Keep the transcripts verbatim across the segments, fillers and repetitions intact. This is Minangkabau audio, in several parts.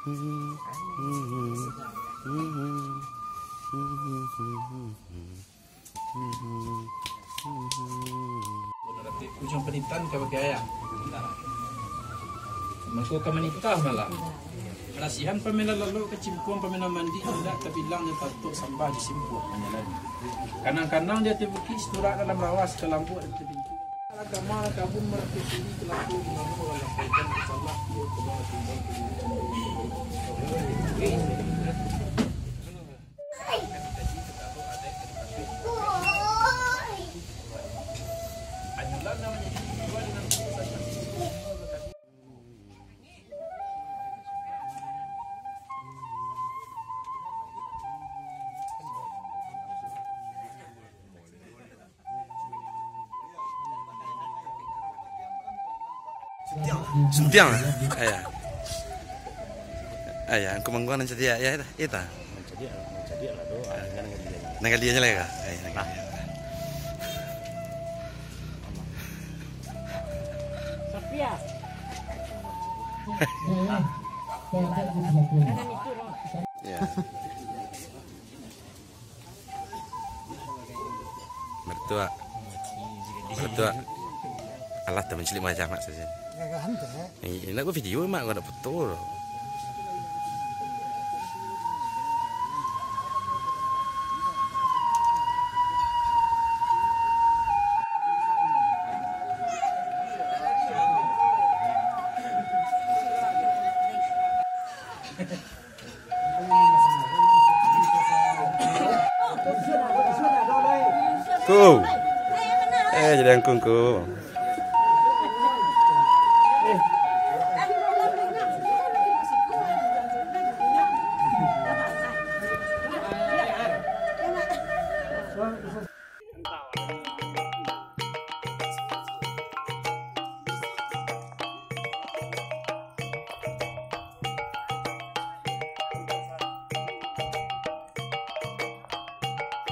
Ujuang panitahan ka bagi ayah. Mangko ka manikah malah. Rasihan pamela lalok, kacimpuang pamela mandi, indak tabilang jo tatok sambah disimpuak manjalani. Kanang-kanang di ateh bukik, siturak dalam rawa, sakalambuak di ateh pintu. Agama kabun marapih diri, kalaku di mano lampaikan salah, iyo kena timbang. Suntiang. Ayah. Ayah, angku mangguang nan cadiak, ya, ita. Nan cadiak, nan cadiak lah tu. Ah, nan kali aja lah, Kak. Ayah, nan kali. Ya. Mertua. Mertua. Alah, teman cilik macam mak saja. Gagahan teh. Eh, nak gua video mak gua nak foto. Ku. Eh, jadi angkung ku.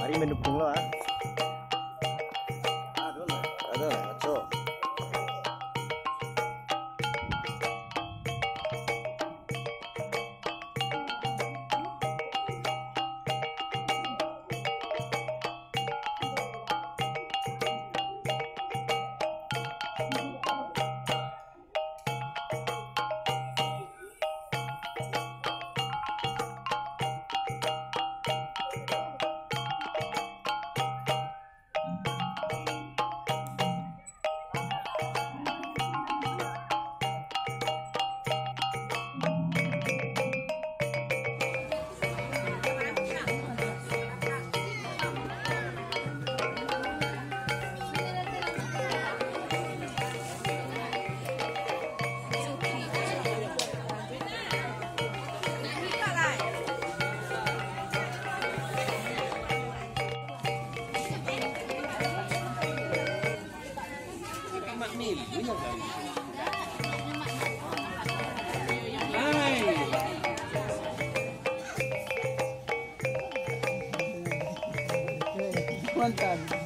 Mari mendukung lo, ah. Aduh, lah, ngaco. Mantap.